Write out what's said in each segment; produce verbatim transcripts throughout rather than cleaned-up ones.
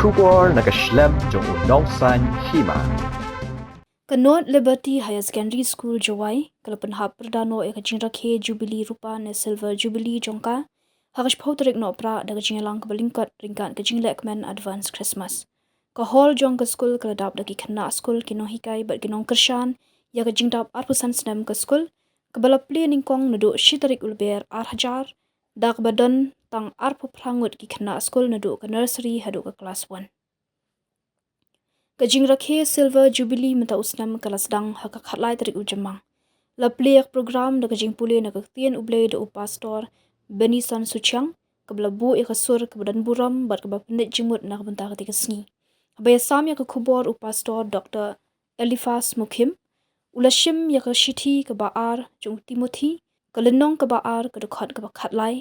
Khubor na ka shlem jong u Nongsaiñ Hima. Ka North Liberty Higher Secondary School Jowai ka la pynhap pyrda noh ïa ka jingrakhe Jubilee Rupa ne Silver Jubilee jong ka ha ka shiphew tarik Nohprah da ka jingïalang kaba lyngkot ryngkat ka jinglehkmen Advance Christmas. Ka hall jong ka skul ka la dap da ki khynnah skul, ki nonghikai bad ki nongkyrshan ïa ka jingdap arphew san snem ka skul, kaba la plie nyngkong naduh shi tarik u Lber ar hajar, da kaba don tang arphew phra ngut ki khynnah skul naduh ka nursery haduh ka class one. Ka jingrakhe Silver Jubilee mynta u snem ka la sdang ha ka khatlai tarik u Jymmang. La plie ïa ka program da ka jingpule na ka ktien U Blei da u Pastor Benison Suchiang, kaba la buh ïa ka sur kaba don burom bad kaba pyndait jingmut na ka bynta katei ka sngi. Haba ïasam ïa ka khubor u Pastor Doctor Eliphas Mukhim, u la shim ïa ka shithi kaba ar jong u Timothi, ka lynnong kaba ar, ka dkhot kaba khatlai,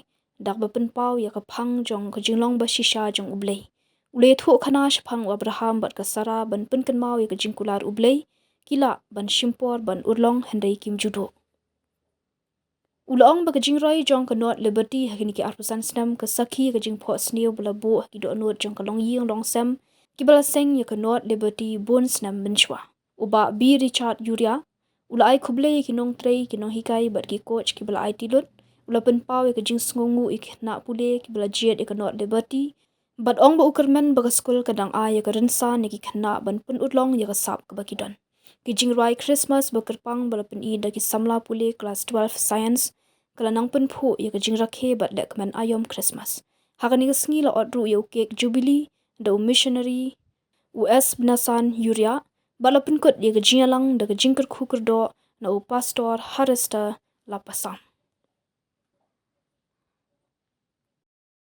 da kaba pynpaw ïa ka phang jong ka jinglong bashisha jong U Blei. U la ïathuh khana shaphang u Abraham bad ka Sarah ban pynkynmaw ïa ka jingkular U Blei, ki lah ban shim por ban urlong hynrei kim ju duh. U la ong ba ka jingroi jong ka North Liberty ha kine ki arphew san snem ka sakhi ïa ka jingphohsniew ba la buh ha ki dohnud jong ka longïing longsem kiba la seng ïa ka North Liberty bun snem mynshuwa. U Bah B Richard Yuria u la ai khublei ïa ki nongtrei, ki nonghikai bad ki coach kiba la aiti lut. U la pynpaw ïa ka jingsngewnguh ïa ki khynnah pule kiba la jied ïa ka North Liberty, bad ong ba u kyrmen ba ka skul ka dang ai ïa ka rynsan ïa ki khynnah ban pynurlong ïa ka sap kaba ki don. Ki jingrwai Christmas ba kyrpang ba la pyni da ki samla pule klas twelve Science ka la nang pynphuh ïa ka jingrakhe bad lehkmen aïom Christmas. Ha kane ka sngi la ot ruh ïa u cake Jubilee da u missionary u S Bnasan Yuria, bad la pynkut ïa ka jingïalang da ka jingkyrkhu kyrdoh na u Pastor Harester Lapasam.